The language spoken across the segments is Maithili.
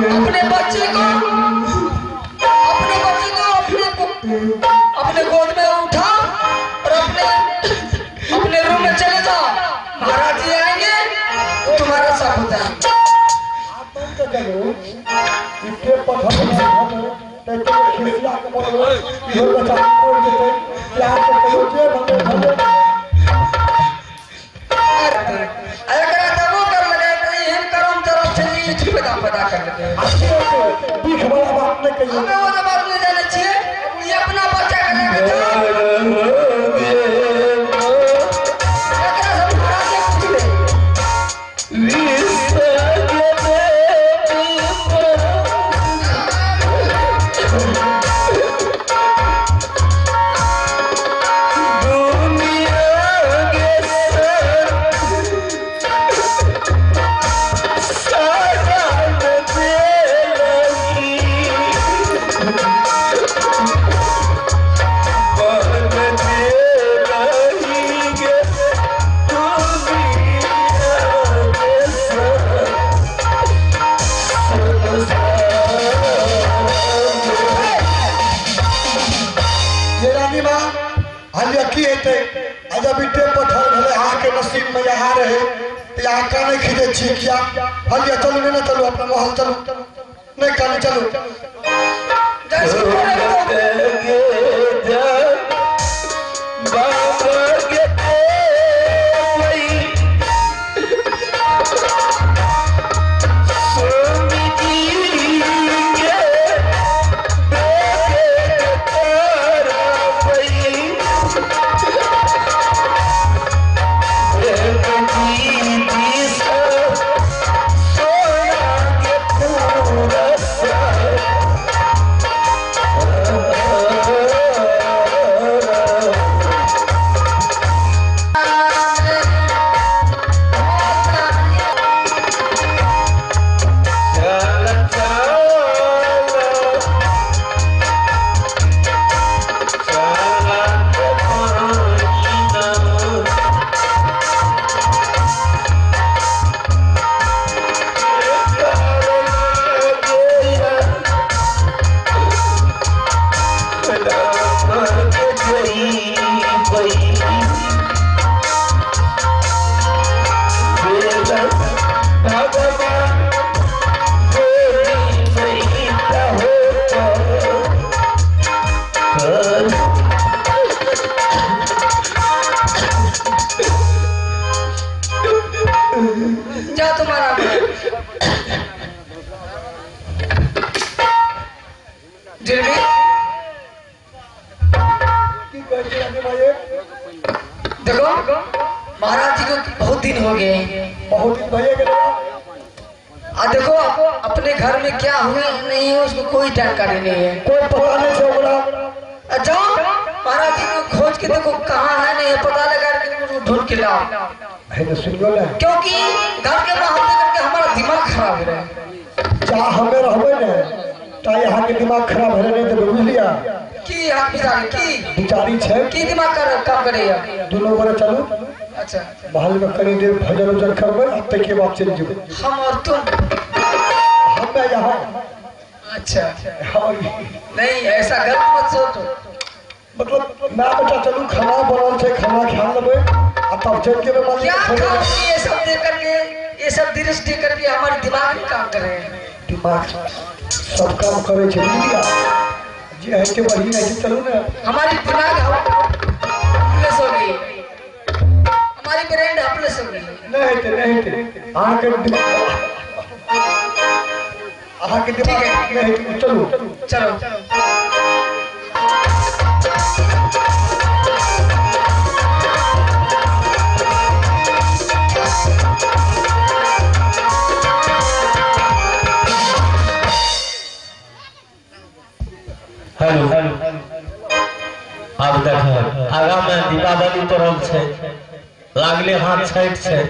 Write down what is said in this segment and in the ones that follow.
अपने बच्चे को, अपने बच्चे को अपने अपने गोद में उठा और अपने अपने रूम में चले जाओ। महाराज जी आएंगे तो तुम्हारा सब हो जाएगा। चलू ई टेप पर धर धर ते खिसिया के बोलबै इहो बच्चा मरि जेतै प्यार से कहियो जे भले भले। एकरा दबो कर लगे तो एहन करम तरफ से ई पैदा पैदा कर लेते। बीख वाला बात नहि कहियो। हमें वो बात नहीं जाने चाहिए, ये अपना बच्चा के लेके जाओ। एकरा से महाराज से पूछ ले। ये रानी माँ हलिया की हेतै आ जब ई टेप पर ठाढ़ भेलै अहाँके नसीब में यहाँ रहे तऽ यहाँ काने खींचै छी किया? हलिया चलू, नहि ने चलू, अपना महल चलू, नहि काने चलू। जैसे बोले तो जा तुम्हारा जिलबी। की कहै छी रानी माँ ये? देखो, महाराज जी को बहुत दिन हो गए हैं। बहुत दिन भइए गेलै। आ देखो, अपने घर में क्या हुए नहीं है, उसको कोई जानकारी नहीं है। कोई पता नहीं छै ओकरा। आ जाओ, महाराज जी को खोज के देखो कहाँ है नहीं है, पता लगा के उनको ढूंढ के लाओ। है ने सुनियो ने। क्योंकि घर के माहौल देख करके हमारा दिमाग खराब हो रहा है। जा हमे रहबै ने ता अहाँके दिमाग खराब हेले नहि देबै, बुझलियै? की हाथ बिचारी की बिचारी छै। की दिमाग कर काम करेगा? दुनू गोरे चलू। अच्छा। महल में कनी देर भजन उजन करबै आ ताहिके बाद चलि जेबै। हम और तुम? हमे यहाँ। अच्छा। हाँ। नहीं, ऐसा गलत मत सोचो। मतलब माय बेटा चलू, खाना बनल छै, खाना खा लेबै आ तब चलि जेबै मालिक। क्या खाओगी? ये सब देख करके, ये सब दृश्य देख करके हमारे दिमाग नहीं काम कर रहे हैं। दिमाग सब काम करै छै, बुझलियै? जे होइ छै बढ़िआँ होइ छै, चलू ने। हमारी दिमाग हॉपलेस हो गई, हमारी ब्रेन हॉपलेस हो गई। नहि हेतै, नहि हेतै, अहाँके दिमाग, अहाँके दिमाग ठीक है। नहि हेतै, चलू। चलो। हेलो, आब देख, आगा में दीपावली पड़ल छै, लागले हाथ छठि छै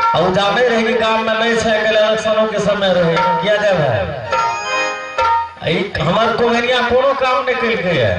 आ उ जानै रहै कि गाम में नहि छै, अकेले इलेक्शनों के समय रहै, किया जाब है? ई हमर कोहनिया कोनो काम नहि केलकै है।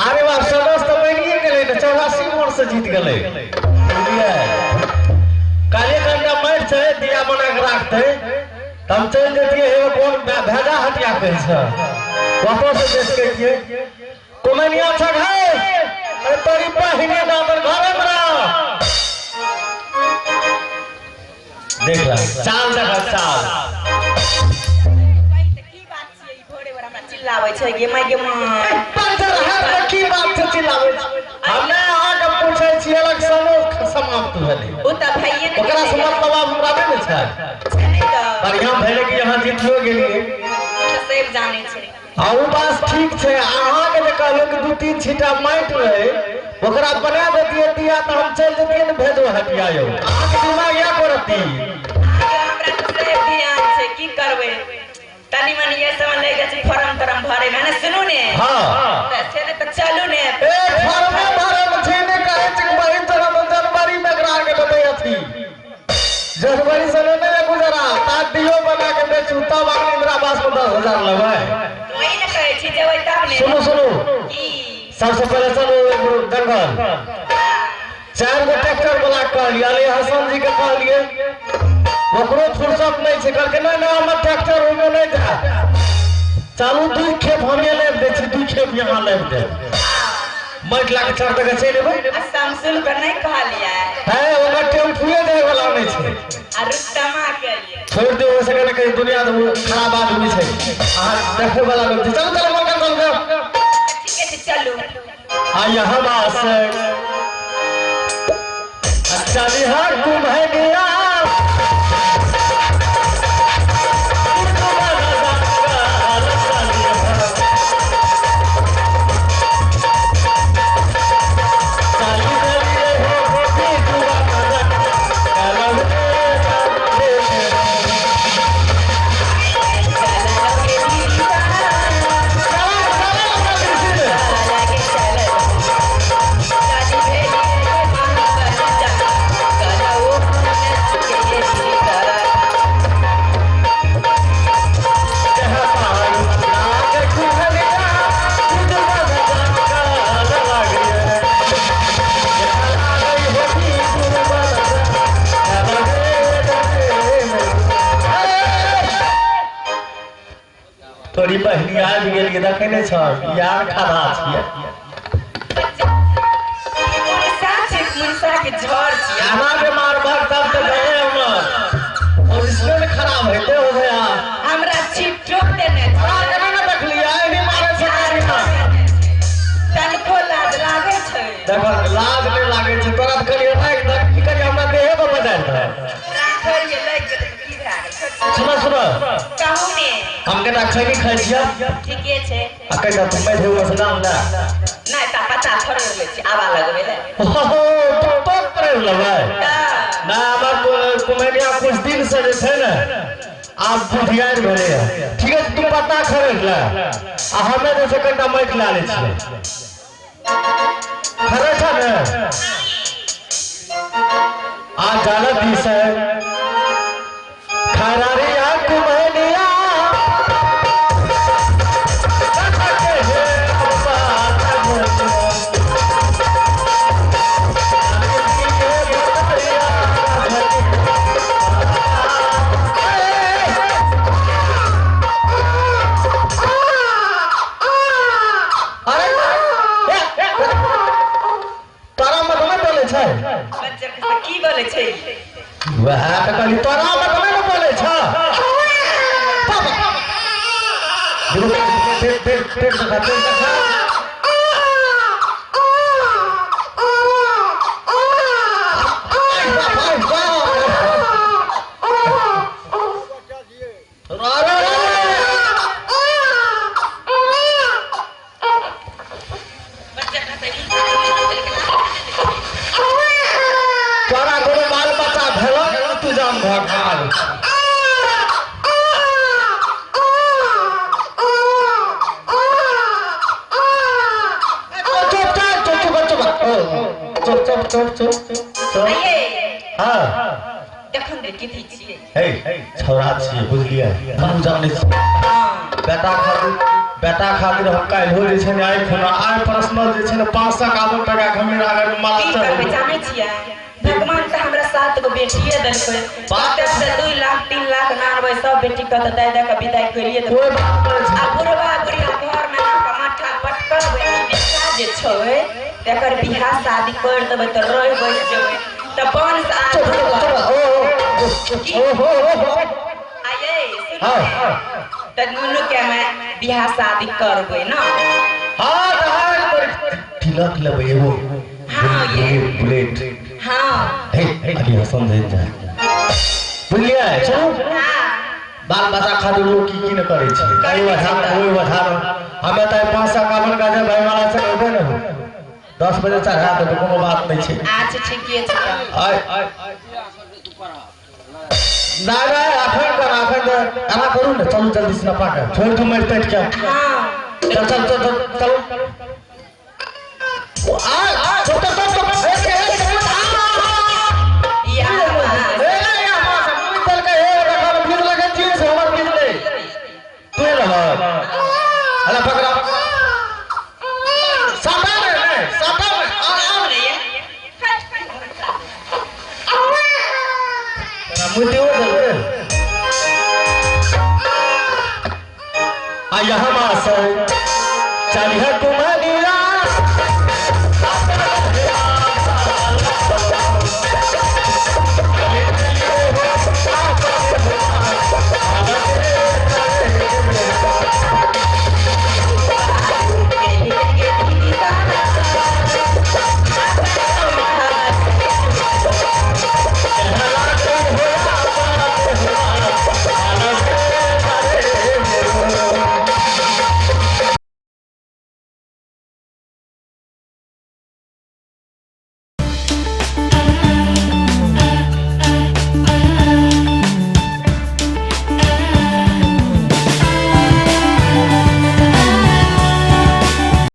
अरे बाप, सदस्य तऽ बनिए गेलै ने, 84 वोट से जीत गेलै, बुझलियै? काले कनिटा मारि छै दिया बना के राखतै तऽ हम चलि जैतियै। हे कोन भेजा हटिया कहै छै, वापस से देख के कुमनिया छक है। अरे तोरी बहिनी दादर घरे में रह। देख ला चाल, देख चाल। की बात छियै ई? भोरे भोरे हमरा चिल्लाबै छै गे माय गे माय। पंचर है तऽ की बात छै चिल्लाबै छै? हमे अहाँके पूछै छी, इलेक्शनो समाप्त भेलै। ओ तऽ भइए ने। ओकरा से मतलब आब हमरा नहि ने छै। नहि तऽ। बढ़िआँ भेलै कि अहाँ जीतियो गेलियै। ओ तऽ सब जानै छै। आ ओ बात ठीक छै, अहाँके जे कहलहुँ कि 2-3 छींटा माटि रहै, ओकरा बना देतियै दिया तऽ हम चलि जैतियै ने भेजो हटिया। यौ, अहाँके दिमाग इएह करती। हमरा तऽ सब ध्यान छै, की करबै? तनी मनी ये सब लागि जाइ छै फॉर्म तोरम भरे मे ने। सुनू ने। हाँ। तऽ से ने तऽ चलू ने। ए फॉर्मे भरे मे छै ने, कहै छै कि बहिन तोरा हम जनवरी मे एकरा आरके देबै अथी। जनवरी से नहि गुजरा ता दियो बना के बेचू, तब आब इंदिरा आवास में 10,000 लेबै। वही ने कहै छी, जेबै तब ने। सुनू सुनू। की? सबसे पहले चलू जंगल। चारि गो ट्रैक्टर वाला कहलियै, अली हसन जी के कहलियै, ओकरो फुर्सत नहि छै। कहलकै नहि नहि, हमर ट्रैक्टर ओहिमे नहि जायत। चलू, दू खेप हमे लाबि दै छी, दू खेप यहाँ लाबि देब, माटि लए कऽ चढ़ दऽ चलि एबै। आ शमसुल के नहि कहलियै? है, ओकर टेम्पुए जाय वाला नहि छै। आ रुस्तमा के लिए? छोड़ि दियौ, ओहि से कहीं दुनिया खराब आदमी छै, अहाँ देखै वाला लोक छै। चलू चलू, मकान चलू। ठीके छै, चलू। आ यहाँ बास चलिहा कुम्हनिया। तोरी बहिनी आबि गेल, देखै नहि छह यार, खड़ा छियै। मुनसा छै, मुनसा के झड़ छियै। आना के मारबक तब तऽ गए हमर पोजिशने खराब हेतै हो गया। हमरा छिटो देने छै। तोरा केना ने देखलियै, एहनी मारै छै गाड़ी में। तनको लाज लागै छै? देखल, लाज नहि लागै छै तोरा? तऽ कहलियै राखि दे, की करियै, हमरा देहे पर बजारि दे। राखलियै, लागि गेलै तऽ की भए गेलै? सुनो सुनो। कहू ने। हम केना खैनी खाइ छियै। ठीके छै। आ कहिया तू बैठे हुआ से नाम ले। नहि तऽ पता थोड़े होइ छै, आवा लगबै ले। ओहो, तो करे लेबै। तऽ ना, हमर कुमैनिया कुछ दिन से जे छै ने आब बुधियार भेलै हँ। ठीक है, तू पत्ता खरीद ले आ हमे जे छै कनिटा माटि लए लै छियै। खरीद छ ने? आ जाला दिस है खरारिया कुमैनिया। अरे तोरा मत नहि बोलै छै। बच्चा के की बोलै छै? वएह तऽ कहली, तोरा मत नहि ने बोलै छ। बाबा देखो, पेट पेट पेट देखा, पेट देखा। आई बाप, आई बाप। अरे, अरे, बच्चा के तोरा कोनो बाल बच्चा भेलो तू जाम घर खाल। चुप चुप चुप चुप चुप चुप चुप चुप चुप चुप। आइए। हाँ। देखन रे, कथी छियै? हे, छौड़ा छियै, बुझलियै? हम जानै छी। बेटा खातिर, बेटा खातिर हम काल्हिो जे छै ने, आइ खुना आइ पर्सनल जे छै ने 500 आदमी टका के हमरा अगर माला की करबै? चढ़ेबै। जानै छियै, भगवान तऽ हमरा सात गो बेटिए देलकै। कते से 2 लाख 3 लाख ना आनबै, सब बेटी के तऽ दे दे के विदाई करिए देबै। कोई बात नहीं छै। आ बुढ़वा बुढ़िया घर में आके माथा पटकबै, ई बेटा जे छै तेकर बियाह शादी कर देबै तऽ रहि बसि जेबै तऽ वंश चुप आगू चुप बढ़तै। ओ ओ हो हो हो। आ ये सुनू हाँ। ने, तऽ नुनू के हमे बियाह शादी करबै ना। हाँ तऽ हाँ तिलक लेबै एगो। हाँ ये। बुलेट। हाँ। हे अली हसन देन जा, बुझलियै? चलू। हाँ। बाल बच्चा खातिर लोग की की न करै छै। एहि वजह ओहि वजह हमे तऽ 551 गाजर भाई वाला से एबै ने, 10 बजे चढ़ा देबै, कोनो बात नहि छै। अच्छा ठीके छै। आय नहि नहि, अखन कर, अखन कर, एना करू ने, चलू जल्दी से नपा के छोड़ दू मारि तटि के। हाँ। चल चल चल चल चलू। ओ, आय चल चल चल चल, एक एक एक, आ या ए या मां से मुइ देलकै, हे रखल भीज लगन चीज हमर भीजलै, तू रह अला पकड़ा साटा में नहीं, साटा में आ आ। तोरा मुइ देओ देलकै। आ यहाँ मां से